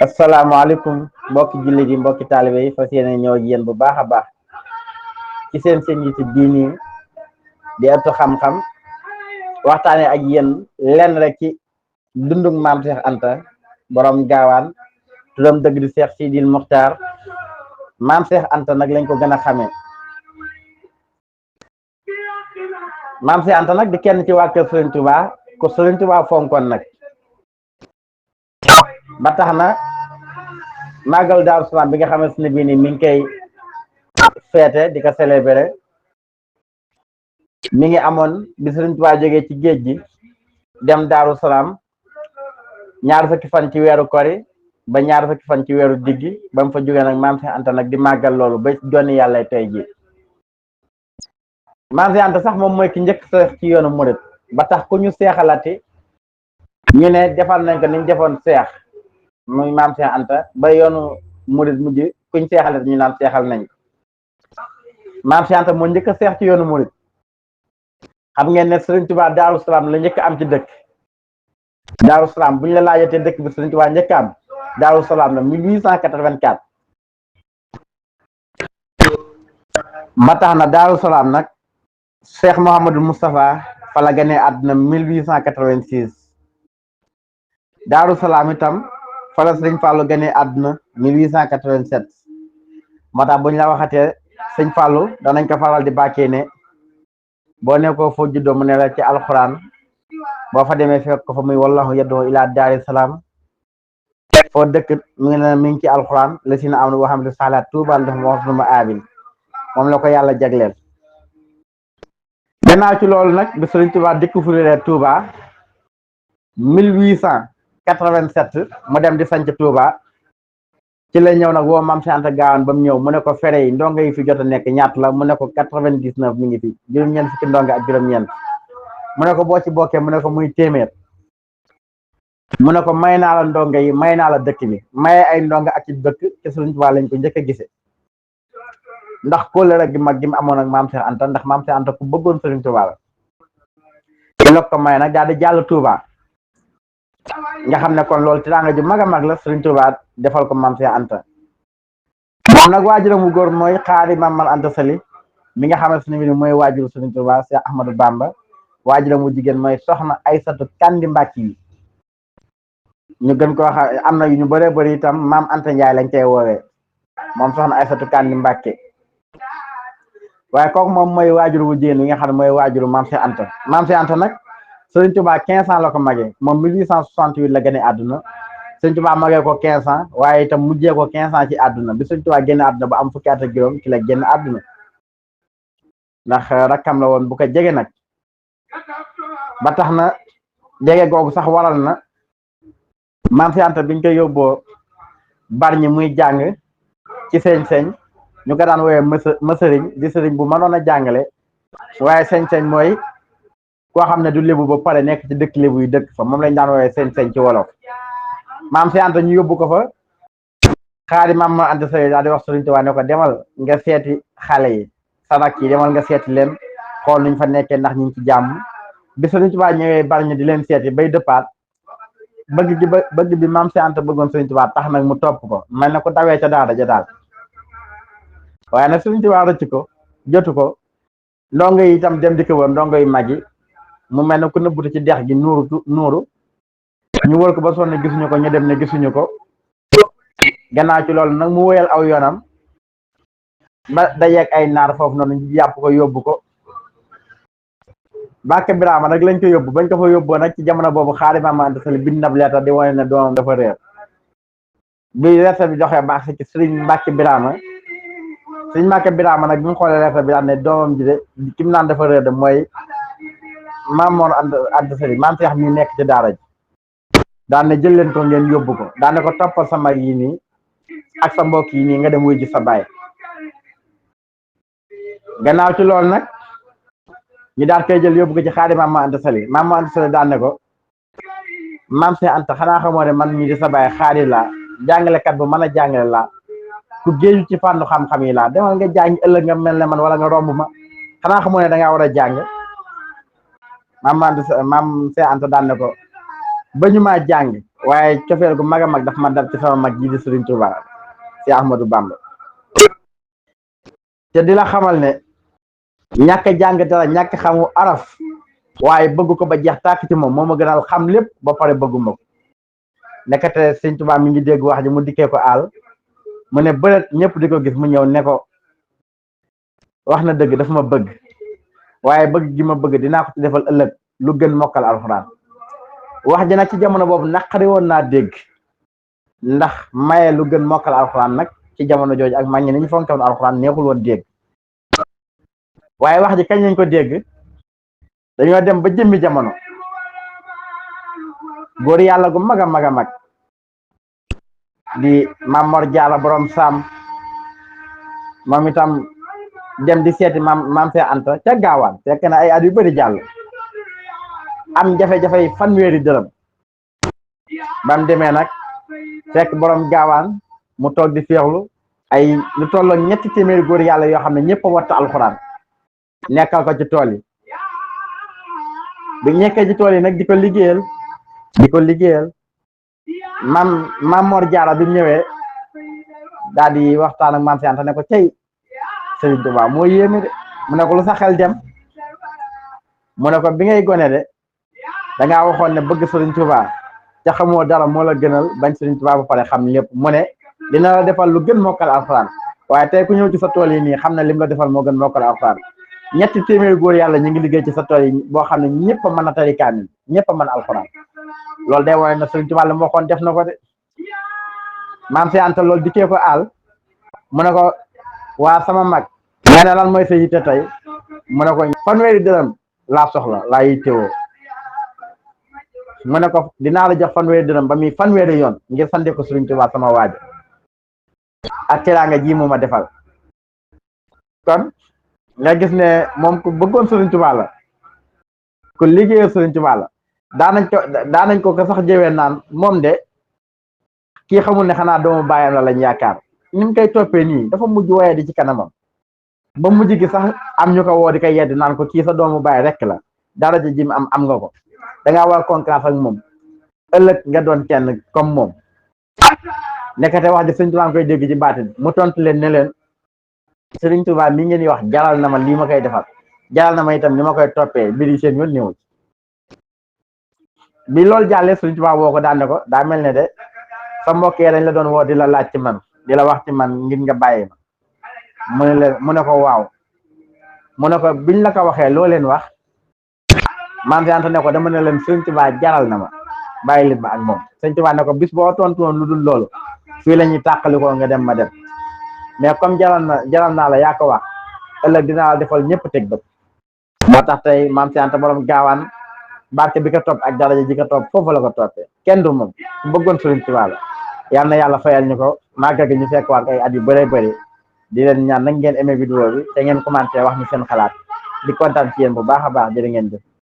asalaamaaleykum mbokki jullit yi mbokki taalibe yi fas yéene ñëw ak yéen bu baax a baax ci seen yi ci diini di ëttu xam-xam waxtaane ak yéen lenn rek ci dundug maam Cheikh Anta borom gaawaan turam dëgg di Cheikh Sidil Muxtaar maam Cheikh Anta nag lañ ko gën a xamee maam Cheikh Anta nag di kenn ci waa kër Serigne Touba ko Serigne Touba fonkoon nag ba tax na màggal Daaru Salaam bi nga xamante ne bii nii mi ngi koy feete di ko célébrer mi ngi amoon bi Sëriñ Tuubaa jógee ci géej gi dem Daaru Salaam ñaar fukki fan ci weeru kori ba ñaar fukki fan ci weeru diggi ba mu fa jógee nag maam Cheikh Anta nag di màggal loolu ba jonni yàlla tey ji maam Cheikh Anta sax moom mooy ki njëkk seex ci yoonu murit ba tax ku ñu seexalati ñu ne defal nañ ko niñ defoon seex muy maam Cheikh Anta ba yoonu murit mujj kuñ seexalati ñu naan seexal nañ maam Cheikh Anta moo njëkk a seex ci yoonu murit xam ngeen ne Sëriñ Tuubaa Daaru Salaam la njëkk am ci dëkk Daaru Salaam bu ñu la laajatee dëkk bi Sëriñ Tuubaa njëkk am Daaru Salaam la 1884 ba tax na Daaru Salaam nag Cheikh Mouhamadou Moustapha fa la gane àdduna 1886 Daaru Salaam itam fa la Sëriñ Fallou gane àdduna 1887 moo tax bu ñu la waxatee Sëriñ Fallou danañ ko faral di bàkkee ne boo nekkoo foo juddoo mu ne la ci alxuraan boo fa demee fekk ko fa muy wallahu yad'u ila daari salaam foo dëkk mi ngi ci alxuraan la si na am na boo xam ne saalaat tuubal dafa wax suma aabil moom la ko yàlla jagleel. gannaaw ci loolu nag bi Sëriñ Tuubaa découvrir Touba 1887 mu dem di sanc Touba ci la ñëw nag woo maam Cheikh Anta Gaawaan ba mu ñëw mu ne ko fere yi ndongo yi fi jot a nekk ñaata la mu ne ko 99 mi ngi fi juróom-ñeent fukki ndongo ak juróom-ñeent mu ne ko boo ci bokkee mu ne ko muy téeméer mu ne ko may naa la ndongo yi may naa la dëkk bi maye ay ndongo ak ci dëkk ci Sëriñ Tuubaa lañ ko njëkk a gise ndax kóllëre gi mag gi mu amoon ak maam Cheikh Anta ndax maam Cheikh Anta ku bëggoon Sëriñ Tuubaa la la ko may nag daal di jàll Touba nga xam ne kon loolu tiraanga ju mag a mag la Sëriñ Tuubaa defal ko maam Cheikh Anta moom nag waajuram mu góor mooy xaari Mamal Anta Sali mi nga xamante ne bi mooy waajuru Sëriñ Tuubaa Cheikh Ahmadou Bamba waajuram mu jigéen mooy soxna Aysatu Kandi Mbàkke yi ñu gën ko wax am na yu ñu bëree bëri itam maam Anta Njaay lañ koy woowee moom soxna Aysatu Kandi Mbàkke waaye kooku moom mooy waajuru wu jigéen yi nga xam ne mooy waajuru maam Cheikh Anta maam Cheikh Anta nag Sëriñ Tuubaa 15 ans la ko magee moom 1868 la gane àdduna Sëriñ Tuubaa magee ko 15 ans waaye itam mujjee ko 15 ans ci àdduna bi Sëriñ Tuubaa génn àdduna ba am fukki at ak juróom ci la génn àdduna ndax rakkam la woon bu ko jege nag ba tax na jege googu sax waral na maam Cheikh Anta biñ koy yóbboo Bargny muy jàng ci sëñ ñu ko daan woowee mësëriñ di sëriñ bu mënoon a jàngale waaye sëñ mooy koo xam ne du lébu ba pare nekk ci dëkk lébu yu dëkk fa moom lañ daan woowee sëñ ci wolof maam Cheikh Anta ñu yóbbu ko fa xaari maam Anta Sali daal di wax Sëriñ Tuubaa ne ko demal nga seeti xale yi sanak yi demal nga seeti leen xool nuñ fa nekkee ndax ñu ngi ci jàmm bi Sëriñ Tuubaa ñëwee Bargny di leen seeti bay dëppaat bëgg bi maam Cheikh Anta bëggoon Sëriñ Tuubaa tax nag mu topp ko mel na ko dawee ca daara ja daal waaye nag Sëriñ Tuubaa rëcc ko jotu ko ndongo yi itam dem di ko wër ndongo yu mag yi mu mel ne ku nëbbutu ci dex gi nuuru ñu wër ko ba sonn gisuñu ko ñu dem ne gisuñu ko gannaaw ci loolu nag mu wéyal aw yoonam ba dajeeg ay naar foofu noonu ñu jàpp ko yóbbu ko Mbàkke Biraama nag lañ ko yóbbu bañ ko fa yóbboo nag ci jamono boobu xaari Maam Anta Sali bind nab leetar di wane ne doomam dafa réer bi leetar bi joxee baax si ci Sëriñ Mbàkke Biraama Sëriñ Mbàkke Biraama nag bi mu xoolee leetar bi daan ne doomam ji de ki mu naan dafa réer de mooy Maam Mor Anta Sali maam Cheikh mi nekk ci daara ji daan ne jël leen ko ngeen yóbbu ko daan ne ko toppal sa mag yi nii ak sa mbokk yi nii nga dem wuy ji sa baay gannaaw ci loolu nag ñu daal koy jël yóbbu ko ci xaari Maam Anta Sali Maam Anta Sali daan ne ko maam Cheikh Anta xanaa xamoo ne man mii di sa baay xaari laa jàngalekat bu mën a jàngale laa ku géeju ci fànnu xam-xam yi laa demal nga jàngi ëllëg nga mel ne man wala nga romb ma xanaa xamoo ne dangaa war a jàng maam Cheikh Anta daan ne ko ba ñu maa jàng waaye cofeel gu mag a mag daf ma dal ci sama mag ji di Serigne Touba si Ahmadou Bamba te di la xamal ne ñàkk a jàng dara ñàkk xamu araf waaye bëgg ko ba jeex tàkk ci moom moo ma gënal xam lépp ba pare bëgguma ko nekkate Serigne Touba mi ngi dégg wax ji mu dikkee ko àll mu ne bëreet ñëpp di ko gis mu ñëw ne ko wax na dëgg dafa ma bëgg waaye bëgg gi ma bëgg dinaa ko ci defal ëllëg lu gën mokkal alxuraan wax ji nag ci jamono boobu naqari woon naa dégg ndax maye lu gën mokkal alxuraan nag ci jamono jooju ak mag ñi ni ñu fonke woon alxuraan neexul woon dégg waaye wax ji kañ lañ ko dégg dañoo dem ba jëmmi jamono góor yàlla gu mag a mag a mag di Maam Mor Jaara borom saam moom itam dem di seeti maam Seex Anta ca gaawaan fekk na ay at yu bëri jàll am jafe-jafe yi fanweeri dërëm bam demee nag fekk borom gaawaan mu toog di féexlu ay lu tolloo ñetti téeméeri góor yàlla yoo xam ne ñëpp a watta alxuraan nekkal ko ci tool yi bi nekkee ci tool yi nag di ko liggéeyal maam Mor Jaara bi ñëwee daal di waxtaan ak maam Seex Anta ne ko cey Sëriñ Tuubaa moo yéeme de mu ne ko lu sa xel dem mu ne ko bi ngay gone de dangaa waxoon ne bëgg Sëriñ Tuubaa te xamoo dara moo la gënal bañ Sëriñ Tuubaa ba pare xam lépp mu ne dina la defal lu gën mokkal alxuraan waaye tey ku ñëw ci sa tool yi nii xam ne lim la defal moo gën mokkal alxuraan ñetti téeméeri góor yàlla ñu ngi liggéey ci sa tool yi boo xam ne ñëpp a mën a tari kaamil ñëpp a mën alxuraan loolu day wane na Sëriñ Tuubaa la mu waxoon def na ko de maam Seex Anta loolu dikkee ko àll mu ne ko waa sama mag nga ne lan mooy sa yitte tey mu ne ko fanweeri dërëm laa soxla laa yittewoo mu ne ko dinaa la jox fanweeri dërëm ba muy fanweeri yoon ngir sante ko Sëriñ Tuubaa sama waaj ak teraanga ji mu ma defal kon nga gis ne moom ku bëggoon Sëriñ Tuubaa la ku liggéeyal Sëriñ Tuubaa la daanañ ko sax jëwee naan moom de kii xamul ne xanaa doomu baayam la lañ yaakaar ni mu koy toppee nii dafa mujj waaye di ci kanamam ba mujj gi sax am ñu ko woo di koy yedd naan ko kii sa doomu baay rek la daraja ji am nga ko dangaa war concurrence ak moom ëllëg nga doon kenn comme moom nekkate wax ji Sëriñ Tuubaa koy dégg ci baatin mu tontu leen ne leen Sëriñ Tuubaa mi ngeen di wax jaral na ma lii ma koy defal jaral na ma itam ni ma koy toppee mbiri seen yoon néew bi loolu jàllee Sëriñ Tuubaa woo ko daan ne ko daa mel ne de sa mbokk yi dañ la doon woo di la laaj ci man di la wax ci man ngir nga bàyyi ma mu ne ko waaw mu ne ko biñ la ko waxee loo leen wax maam Seex Anta ne ko dama ne leen Sëriñ Tuubaa jaral na ma bàyyi leen ma ak moom Sëriñ Tuubaa ne ko bis boo tontu woon lu dul loolu fii la ñuy tàqalikoo nga dem ma dem mais comme jaral naa la yaa ko wax ëllëg dinaa la defal ñëpp teg bët moo tax tey maam Seex Anta borom gaawaan barke bi ko topp ak daraja ji ko topp foofu la ko toppee kenn du moom ku bëggoon Sëriñ Tuubaa la yal na yàlla fayal ñu ko màggal gi ñu fekk waat ay at yu bëree bëri di leen ñaan nag ngeen aimé vidéo bi te ngeen commenté wax ñu seen xalaat di kontaan ci yéen bu baax a baax jërë ngeen jëf